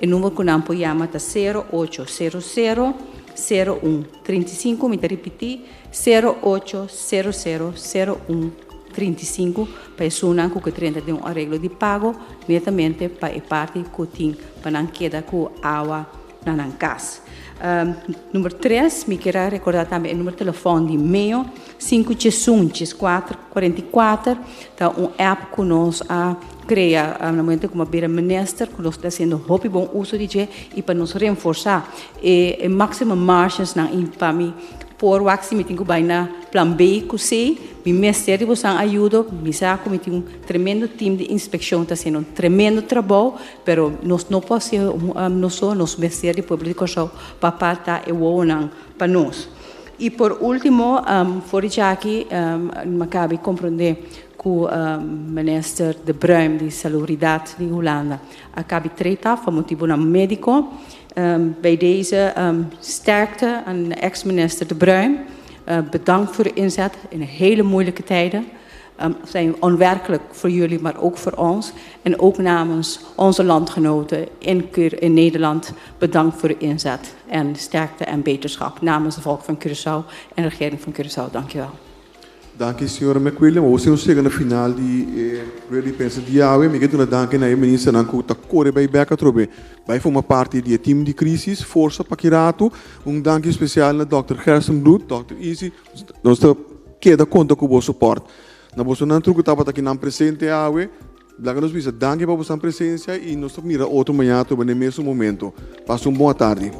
E number ku nan por yama ta 0800 01 35, mi ta ripití, 0800 01 35, pa esunnan ku ke drenta den un areglo di pago netamente pa e parti ku tin pa nan keda ku awa na nan kas. Number tres, mi kier a rekordá tambe e number telefòn di Meo, sinku djesun djeskuater kuarenta i kuater, ta un app ku nos a krea na momento ku mi a bira minister, ku nos ta hasiendo hopi bon uso di dje i pa nos renforsá e maximum margensnan i pa mi por wak si mi tin ku bai na plan B ku C, mi mester di bosan ayudo, mi sa ku mi tin un tremendo team di inspekshon ta hasiendo un tremendo trabou. Pero nos no por hasi nos so, nos mester di pueblo di Kòrsou pa aparta e wowonan pa nos. I por último, for di djaki mi a kaba di komprondé ku Minister De Bruin di Salubridat di Hulanda a kaba di treta pa motibunan médiko. Bij deze sterkte aan ex-minister De Bruin. Bedankt voor de inzet in hele moeilijke tijden. Zijn onwerkelijk voor jullie, maar ook voor ons. En ook namens onze landgenoten in Nederland, bedankt voor de inzet en sterkte en beterschap namens de volk van Curaçao en de regering van Curaçao. Dank u wel. Danki señora McWilliam. Awor si nos yega na final di e rueda di prensa di awe, mi ke duna danki na e ministernan ku ta kore bai bek atrobe bai forma parti di e team di crisis. Forsa pa ki ratu. Un danki spesial na Dòkter Gerstenbluth, Dòkter Izzy. Nos ta keda konta ku bo supòrt. Na bosonan tur ku tabata akinan presente awe, laga nos bisa danki pa bosonan presensia i nos ta mira otro mañana atrobe na e mesun momento. Pasa un bon atardi.